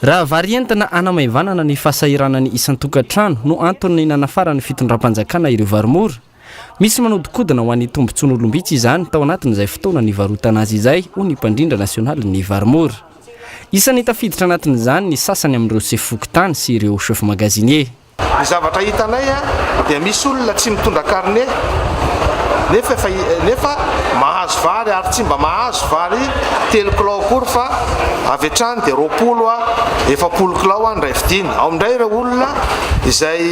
Raha vary entina hanamaivanana ny fahasahiranan'ny isan-tokantrano no antony nanafaran'ny fitondram-panjakana ireo vary mora, misy manodinkodina ho an'ny tombontsoan'olom-bitsy izany tao anatin'izay fotoana nivarotana azy izay, hoy ny mpandrindra nasionalin'ny vary mora. Isan'ny tafiditra anatin'izany ny sasany amin'ireo sefo fokontany sy ireo chef magasinier. Ny zavatra hitanay dia misy olona tsy mitondra carnet nefa efa nefa mahazo vary ary tsy mba mahazo vary telo kilao akory fa avy hatrany dia 20 a 40 kilao a indray vidiana. Ao indray ireo olona izay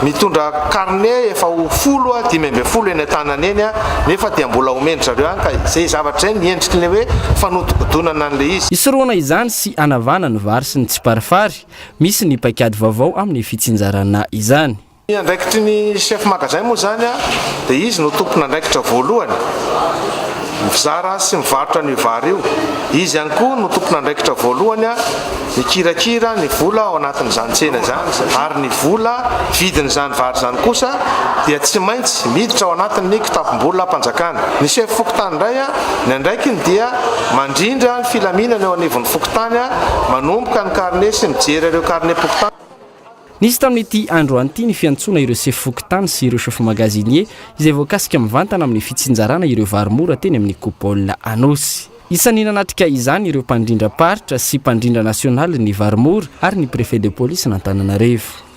mitondra carnet efa ho folo a 15 eny an-tanana eny a nefa dia mbola omen-dry zareo ihany ka izay zavatra izay ny endriky ilay hoe fanodikodonana an'ilay izy. Hisorohana izany sy hanavahana ny vary sy ny tsiparifary Misy ny paikady vaovao amin'ny fitsinjarana izany. Ny andraikitry ny chef magasin moa izany dia izy no tompon'andraikitra voalohany mizara sy mivarotra an'io vary io. Izy ihany koa no tompon'andraikitra voalohany mikirakira ny vola ao anatin'izany tsena izany ary ny vola vidin'izany vary izany kosa dia tsy maintsy miditra ao anatin'ny kitapom-bolam-panjakana. Ny chef fokontany indray Ny andraikiny dia mandrindra ny filaminana eo anivon'ny fokontany, manomboka ny carnet sy mijery ireo carnet-pokontany. Nisy tamin'ity androany ity ny fiantsoana ireo sefo fokontany sy ireo chef magasinier izay voakasika mivantana amin'ny fitsinjarana ireo vary mora teny amin'ny Coupole Anosy. Isan'ny nanatrika izany ireo mpandrindram-paritra sy mpandrindra nasionalin'ny vary mora ary ny préfet de police n'Antananarivo.